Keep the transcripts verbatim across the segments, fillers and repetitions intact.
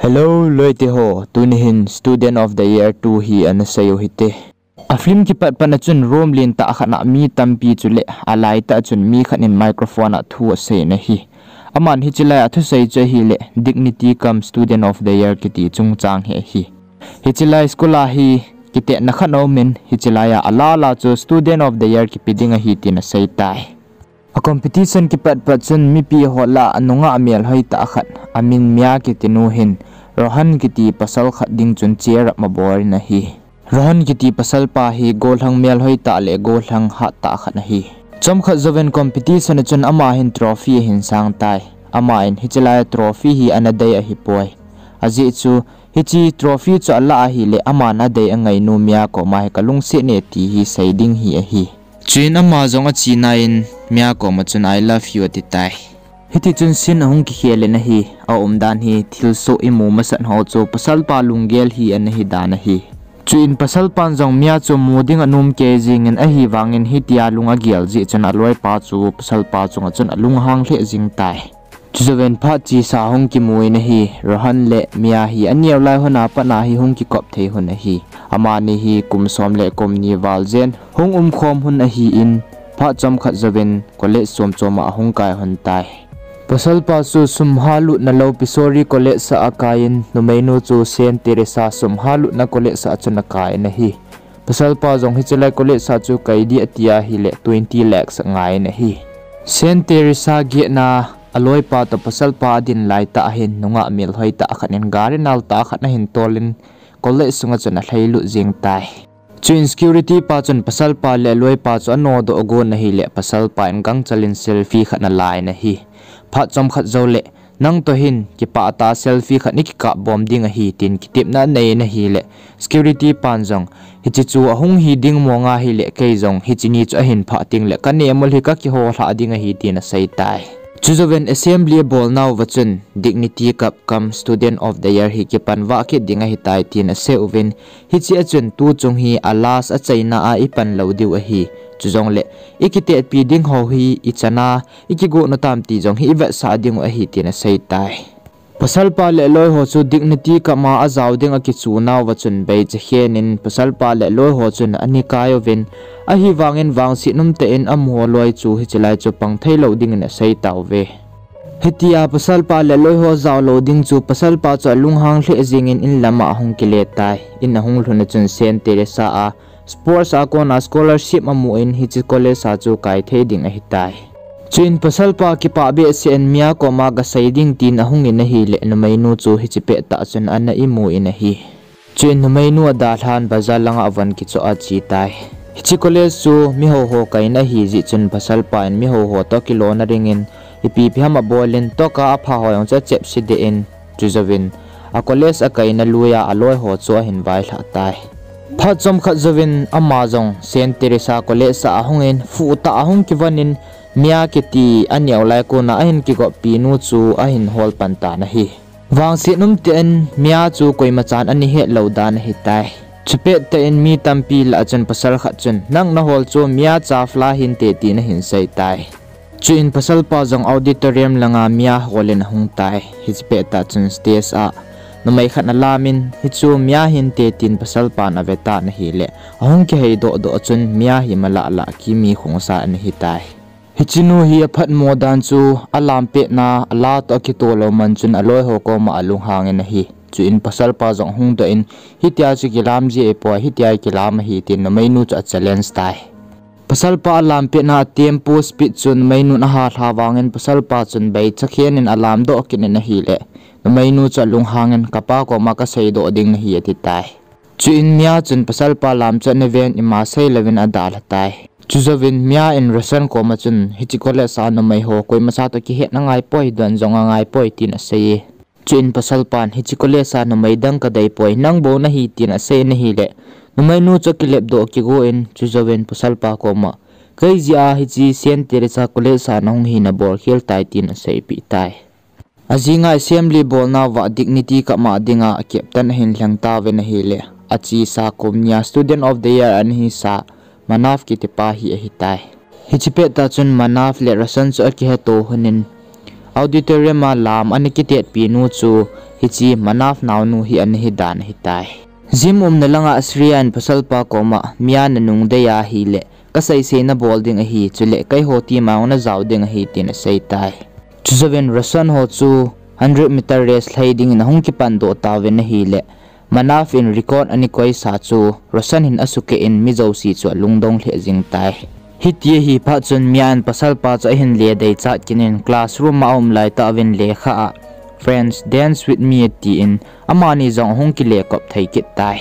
Hello, loite ho, tuni hin Student of the Year two hi ana sei u hite. A film kipat pat a chun room lentah khat a mi tampi chule alaitah chun mi khat in microphone a thu asei in ahi. Aman hiche lai a thusei chu ahile Dignity cum Student of the Year kiti chungchang hi ahi. Hiche lai school a hi kitetna khat aumin, hiche lai a alala chu Student of the Year kipe ding ahi tin asei tai. A competition kipat pat chun mipi ho lah a nungah melhoi tah khat, amin Mia kiti nu hin Rohan kiti pasal khat ding chun cheer up abol in ahi. Rohan kiti pasal pa hi gollhang melhoi tah le gollhang hat tah khat ahi. Chomkhat jouvin competition a chun ama hin trophy ahin sang tai. Aman hiche lai a trophy hi ana dei ahipoi. Ajeh chu hiche trophy chu alah ahile aman adei angainu Mia koma hi kalungset e ti hi sei ding hi ahi. Chuin ama jong achena in Mia koma chun I love you ati tai. Hitichun scene ahung kikhel in ahi, aumdan hi thilsoh imu masat ho chu pasalpa lunggel hi ana hi dan ahi. Chuin pasalpan jong Mia chu mu ding anom kei jengin ahivangin hitia lung agel jeh chun aloipa chu pasalpa chunga chun alunghang lheh jeng tai. Chujouvin phat chesa hung kimu in ahi, Rohan le Mia hi aneo lai hun a pat a hi hung kikop thei hun ahi. Amani hi kum som le kum ni val jen hung umkhom hun ahin, phat chomkhat jouvin college chom chom a ahung kai hun tai. Pasalpa chu sum halutna lou Pisori College a akaiyin, numeinu chu Saint Teresa sum halutna college a chun akai in ahi. Pasalpa jong hiche lai college a chu kai ding ati ahile twenty lakhs angai in ahi. Saint Teresa gate na aloipa toh pasalpa adin laitah hin nungah melhoi tah khat in gari nal tah khat ahin tolin college sunga chun alhailut jeng tai. Chuin security pa chun pasalpa le aloipa chu anodoh gon ahile pasalpa in gangchal in selfie khat ana la in ahi. Phat chomkhat joule, nang toh hin kipah tah a selfie khat ikikap bom ding ahi tin kitepna anei in ahile, security pan jong hiche chu ahung hi ding mong ahile kei jong hiche ni chu ahin phah tengle kanehmul hi kakiholhah ding ahi tin asei tai. Chujouvin assembly abolnauva chun Dignity Cup cum Student of the Year hi kipan vah kit ding ahitai tin asei uvin, hiche a chun tuchung hi a last achaina a ipan lou diu ahi. Chujongle ikitetpi ding ho hi ichan a ikigot u tam ti jong hi ivetsah dingu ahi tin asei tai. Pasalpa le aloi ho chu Dignity Cup a ajao ding akichunauva chun beicha khen in pasalpa le aloi ho chun ana kai uvin, ahivangin vangset umtah in amaho loi chu hiche lai chu pang theilou dingin asei tauve. Hitia pasalpa le aloi ho jao lou ding chu pasalpa chu alunghang lheh jengin in lama ahung kile tai. In ahung lhun a chun Saint Teresa a sports a kona scholarship amu in hiche college a chu kai thei ding ahitai. Chuin pasalpa kipah behseh in Mia koma gasei ding tin ahung in ahile numeinu chu hiche pettah chun ana imu in ahi. Chuin numeinu adalhan bazar langa avon kichoh a ache tai. Hiche college chu mihouho kaina ahijeh chun pasalpa in mihouho toh akilona dingin ipi ipi ham abolin toka apha ho jong chu achepse deh in, chujouvin a college akaina lui a aloiho chu ahin vailhah tai. Phat chomkhat jouvin ama jong Saint Teresa College a ahungin fuhtah ahung kivonin Mia kiti aneo lai kona ahin kigoppi nu chu ahin hol pan tan ahi. Vangset umtah in Mia chu koimachan ana hetlou dan ahitai. Chupettah in mi tampi lah a chun pasal khat chun, nang nahol chu Mia chafla hinte tin ahin sei tai. Chuin pasalpa jong auditorium langa Mia holin ahung tai. Hiche pettah chun stage a numei khat ana lamin, hichu Mia hinte tin pasalpan avetan ahile, ahung kiheidoh doh chun Mia hi malahlah kimi khungsa ana hitai. Hichenu hi aphatmo dan chu alampetna ala toh akitoh lou man chun aloiho koma alunghangin ahi. Chuin pasalpa jong ahung doh in, hitia chu kilam ji ahipoi, hitia kilam ahi tin numeinu chu achallenge tai. Pasalpa alampetna a tempo speed chu numeinun ahalha vangin pasalpa chun beicha khen in alamdoh kit in ahile, numeinu chu alunghangin kapa koma kaseidoh ding nahi atitai. Chuin Mia chun pasalpa lam chu ana ven ima seilouvin adalha tai. Chujouvin Mia in Roshan koma chun hiche college a numeiho koimacha toh kihetna angaipoi, don jong angaipoi tin aseiye. Chuin pasalpan hiche college a numei dang kadeipoi, nang bou nahi tin asei in ahile, numeinu chu akilepdoh kigo in, chujouvin pasalpa koma, kei jeh a hiche Saint Teresa College a nahung hi nabol khel tai tin aseipeh tai. Ajinga assembly bolnauva Dignity Cup a dinga a captain ahin lheng tauvin ahile, achesa kum nia Student of the Year ana hisa Manav kitipa hi ahitai. Hiche pettah chun Manav le Roshan chu akiheto lhonin, Auditorium a lam ana kitetpi nu chu hiche Manav naonu hi ana hi dan ahitai. Gym umna langa Shreya in pasalpa koma, Mia nanung dei ahile, kasei sei nabol ding ahi, chule keiho team a hung najao ding ahi, tin asei tai. Chujouvin Roshan ho chu hundred meter race lhai dingin ahung kipan doh tauvin ahile, Manav in record ana koisa chu Roshan hin asukeh in mi jouse chu alungdong lheh jing tai. Hiti ahi phat chun Mia in pasalpa chu ahin le deichat kit in classroom a aum laitah uvin lekha a, Friends, dance with me, atin amani jong ahung kile kop thei kit tai.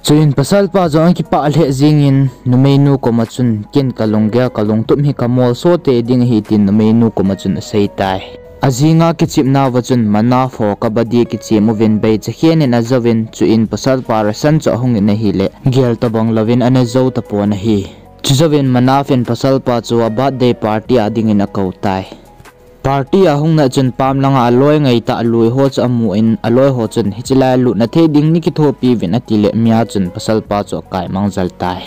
Chuin pasalpa jong akipah lheh jengin numeinu koma chun, ken kalunggel kalungtup hi kamolso tei ding ahi, tin numeinu koma chun asei tai. Ajinga kichepnauva chun Manav ho kabaddi kichem uvin beichakhen in ajouvin, chuin pasalpa Roshan chu ahungin ahile, gel tobang louvin ana jou tapon ahi. Chujouvin Manav in pasalpa chu a birthday party a dingin akou tai. Party a hung nat chun pam langa aloi ngaitah lui ho chu amun, aloi ho chun, hiche lai lutna thei ding nei kithopi uvin, atile Mia chun pasalpa chu akaimang jel tai.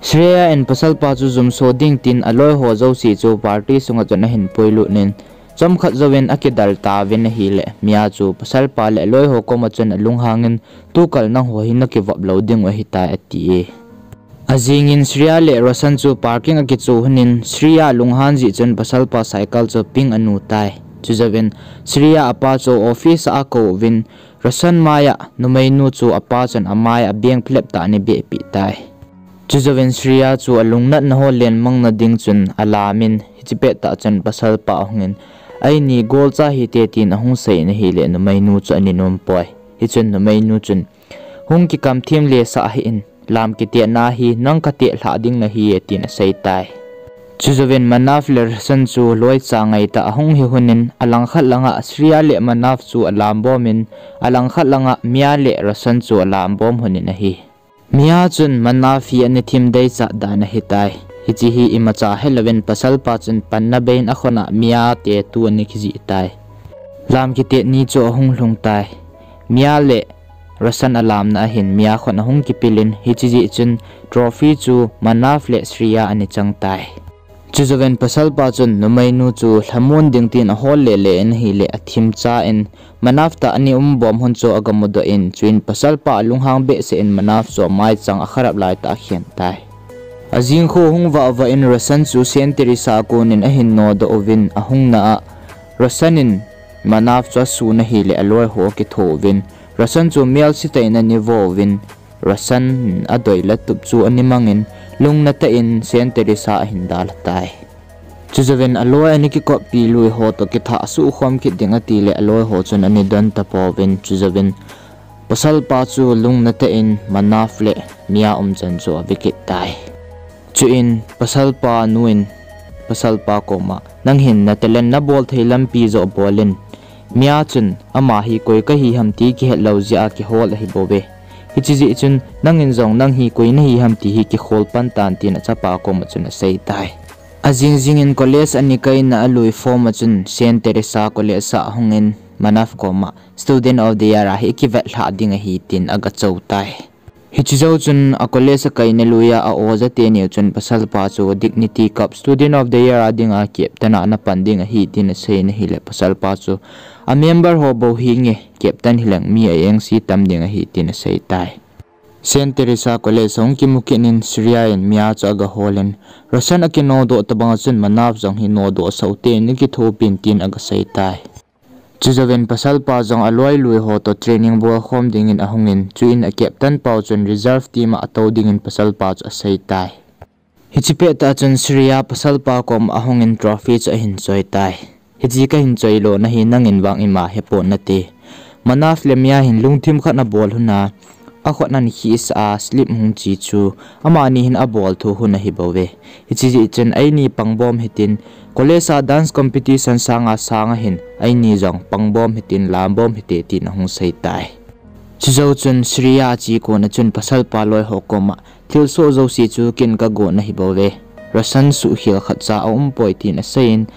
Shreya in pasalpa chu jumso ding tin aloi ho jouse chu party sunga chun ahin puilut in, chomkhat jouvin akidel tauvin ahile, Mia chu pasalpa le aloi ho koma chun alunghangin, tukal nangho hi nakivop lou diu ahitai, ati e. Ajingin Shreya le Roshan chu parking a kichu lhonin, Shreya lunghan jeh chun pasalpa cycle chu ping anu tai. Chujouvin Shreya apa chu office a akouvin, Roshan maiya numeinu chu apa chun amai a beng phlep tah ana behpeh tai. Chujouvin Shreya chu alungnatna ho lenmang nading chun alamin, hiche pettah chun pasalpa ahungin, eini golcha hite, tin ahung seiyin ahile numeinu chu ana nompoi. Hichun numeinu chun, hung kikamthem lesah hih in, lam kitetna hi nang kateh lhah ding nahi e, tin asei tai. Chujouvin Manav le Roshan chu loicha ngaitah a ahung hi lhonin, alangkhat langa Shreya le Manav chu alam bomin, alangkhat langa Mia le Roshan chu alam bom lhonin ahi. Mia chun Manav hi ana them deichat dan ahitai. Hiche hi imacha helouvin pasalpa chun panna beiyin akhona Mia te tu ana kijih tai. Lam kitet ni chu ahung lhung tai. Mia le Roshan alamna ahin Mia khon ahung kipilin, hiche jeh chun trophy chu Manav le Shreya ana chang tai. Chujouvin pasalpa chun numeinu chu lhamon ding tin ahol lele in ahile athimcha in Manav toh ana um bom lhon chu agamudoh in, chuin pasalpa alunghang behseh in Manav chu amaichang akharap laitah a akhen tai. Ajing kho hung vah vah in Roshan chu Saint Teresa a konin ahin nodoh uvin ahungna a Roshan in Manav chu asun ahile aloi ho akitho uvin, Roshan chu melse tah in ana vo uvin, Roshan in adoi le tup chu ana mangin, lungna tah in Saint Teresa ahin dalha tai. Chujouvin aloi ana kikoppi lui ho toh kithah suhkhom kit ding atile aloi ho chun ana don tapouvin, chujouvin pasalpa chu lungna tah in Manav le Mia umchan chu ave kit tai. Chuin pasalpa nu in pasalpa koma, nang hin na talent nabol thei lampi joh bol in, Mia chun ama hi koi kahi ham ti kihet lou jeh a kihol ahibouve. Hiche jeh chun nangin jong nang hi koi nahi ham ti hi kikhol pan tan, tin achapa koma chun asei tai. Ajing jingin college ana kaina alui form a chun Saint Teresa College a ahungin Manav koma Student of the Year a hi kivet lhah ding ahi tin agachou tai. Hiche jou chun a college a kaina lui a a oja teni u chun pasalpa chu Dignity Cup Student of the Year a dinga captain a ana pan ding ahi tin aseiyin ahile pasalpa chu a member ho bou hinge captain hileng mi a engse tam ding ahi tin asei tai. Saint Teresa College a hung kimu kit in Shreya in Mia chu agaholin, Roshan akinodoh tobang a chun Manav jong hi nodoh sah ute, nei kithopin tin agasei tai. Chujouvin pasalpa jong aloi lui ho toh training bolkhom dingin ahungin, chuin a captain pau chun reserve team a atou dingin pasalpa chu asei tai. Hiche pettah chun Shreya pasalpa koma ahungin trophy chu ahin choi tai. Hiche kahin choi lona hi nangin vang ima hepon nate. Manav le Mia hin lungthim khat abol lhon a, akhut ana khisah a slip hung che chu amani hin abol thu lhon ahibouve. Hiche jeh chun eini pangbom hitin, college a dance competition sanga sanga hin eini jong pangbom hitin, lambom hite, tin ahung sei tai. Chujou chun Shreya ache kona chun pasalpa loi ho koma, thilsoh jouse chu ken kagon ahibouve. Roshan suhkhel khatcha aumpoi, tin aseiyin,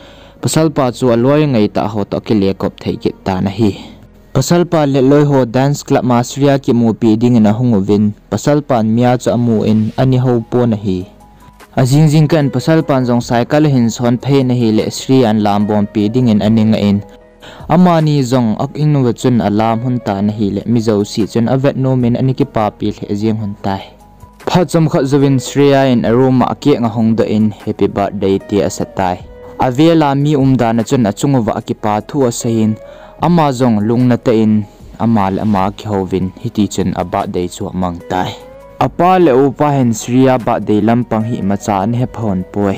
pasalpa chu aloi ngaitah ho toh akilekop thei kit tan ahi. Pasalpa le loi ho dance club a Shreya kimupi dingin ahung uvin, pasalpan Mia chu amun ana houpon ahi. Ajing jing kah in pasalpan jong cycle ahin son phei in ahileh Shreya in lam bompi dingin ana ngah in, amani jong a in uva chun alam lhon tan ahileh mi jouse chun avet nom in ana kipapi lheh jeng lhon tai. Phat chomkhat jouvin Shreya in a room a cake ahung doh in happy birthday tia asa tai. Avel a mi umdan a chun achung uva akipa thu asei in, ama jong lungna tah in ama le ama akihouvin hiti chun a birthday chu amang tai. Apa le upa hin Shreya birthday lampang hi imacha ana hepha lhon poi.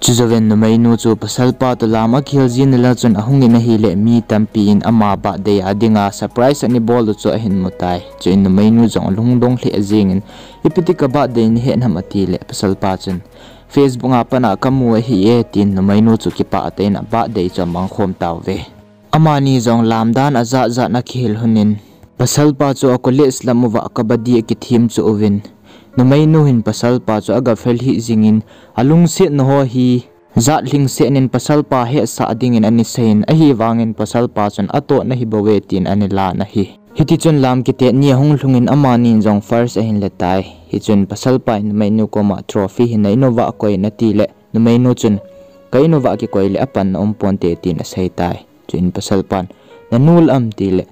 Chujouvin numeinu chu pasalpa toh lam akihil jing nalai chun ahung in ahileh mi tampi in ama birthday a dinga surprise ana bol u chu ahin mu tai. Chuin numeinu jong alungdong lheh jeng in, ipi ti ka birthday nahet ham atileh pasalpa chun, Facebook a pat a kamu ahi e, tin numeinu chu kipah tah in a birthday chu amang khom tauve. Amani jong lam dan ajat jat in akihil lhon in, pasalpa chu a college lam uva kabaddi akithem chu uvin, numeinu hin pasalpa chu aga fel hih jing in, alungsetna ho hi jat lhingset in pasalpa hetsah dingin ana sei in, ahivangin pasalpa chun atohna hi bou ve tin ana lan ahi. Hiti chun lam kitet ni ahung lhung in amani jong first ahin la tai. Hichun pasalpa in numeinu koma trophy hi na in uva koi in atileh, numeinu chun, ka in uva kikoi leh apanna um ponte tin asei tai. Chuin pasalpan, nanu la am tileh,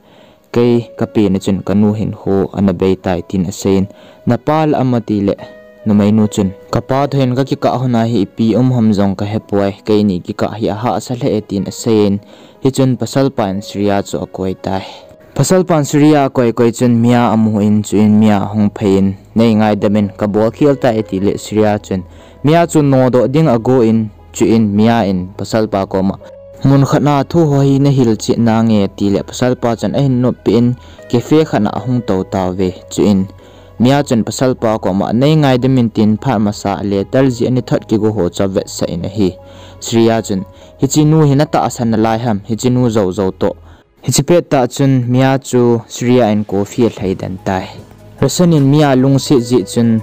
kei kapen a chun kanu hinkho ana bei tai tin asei in, napa la am atileh, numeinu chun, kapa toh hin kakikah lhon a hi ipi um ham jong kahepoi, keini kikah hi ahahsa lheh e tin asei in, hichun pasalpa in Shreya chu akoi tai. Pasalpan Shreya akoi koi chun Mia amu in, chuin Mia ahung phei in, nei ngaidam in, kabol khel tai atileh Shreya chun Mia chu nodoh ding agon, chuin Mia in pasalpa koma, mun khat a thu ho hi nahil chet nange atileh pasalpa chun ahin noppeh in cafe khat a ahung tou tauve. Chuin Mia chun pasalpa koma, nei ngaidam in tin phat masa a letter jeh ana thot kigo ho chu avetsah in ahi. Shreya chun, hiche nu hi natahsan nalai ham, hiche nu jou jou toh. Hiche pettah chun Mia chu Shreya in coffee alhai den tai. Roshan in Mia alungset jeh chun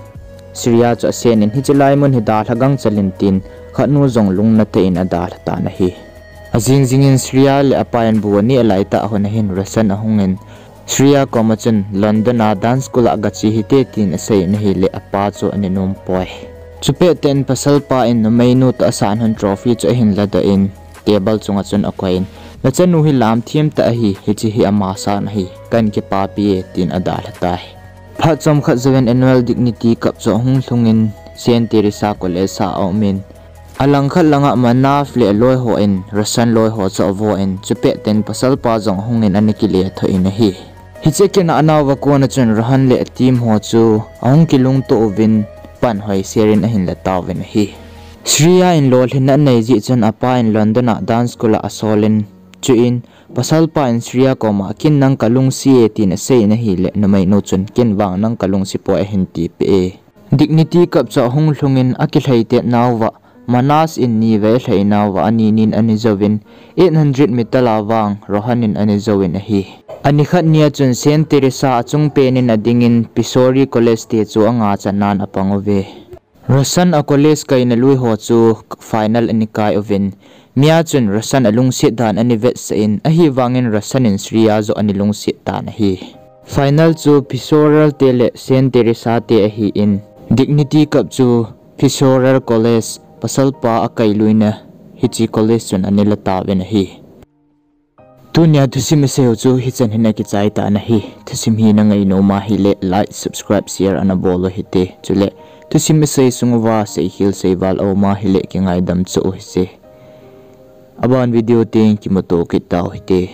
Shreya chu asen in, hiche lai mun hi dalha gangchal in tin, khatnu jong lungna tah in adalha tan ahi. Ajing jing in Shreya le apa in bu aneh lai tah lhon ahin Roshan ahung in, Shreya koma chun London a dance school a gache hite tin asei in ahileh apa chu ana nom poi. Chupettah in pasalpa in numeinu toh asan lhon trophy chu ahin ladoh in table chunga chun akoi in, nachanu hi lamthem tah ahi, hiche hi ama san ahi, kahin kipapi e tin adalha tai. Phat chomkhat jouvin annual Dignity Cup chu ahung lhung in Saint Teresa College a aum in, alangkhat langa Manav le aloi ho in Roshan loi ho chu avo in, chupettah in pasalpa jong ahung in ana kile thoh in ahi. Hiche kinah nauva kona chun Roshan le a team ho chu ahung kilungto uvin pan hoi ser in ahin la tauvin ahi. Shreya in lolhinna anei jeh chun apa in London a dance school a asol in, chuin pasalpa in Shreya koma, ken nang kalungset e tin asei in ahileh numeinu chun, ken vang nang kalungset poi ahin tipeh e. Dignity Cup chu ahung lhung in akilhaitet nauva Manav in nivei alhai nauva ani nin ana jouvin eight hundred meter a vang Roshan in ana jouvin ahi. Ani khat nia chun Saint Teresa achung pen in ading in Pisori College te chu anga channan apang uve. Roshan a college kaina lui ho chu final ana kai uvin, Mia chun Roshan alungset dan ana vetsah in, ahivangin Roshan in Shreya joh ana lungset tan ahi. Final chu Pisori te le Saint Teresa te ahi in, Dignity Cup chu Pisori College pasalpa akailuina hiche college chun ana la tauvin ahi. Tunia thusim isei u chu hichan hin akichai tan ahi. Thusim hi nangainom ahileh like, subscribe, share ana bol u hite. Chuleh thusim isei sung uva seikhel seival aum ahileh kingaidam cheh u hite. Aban video teng kimuto kit tau hite.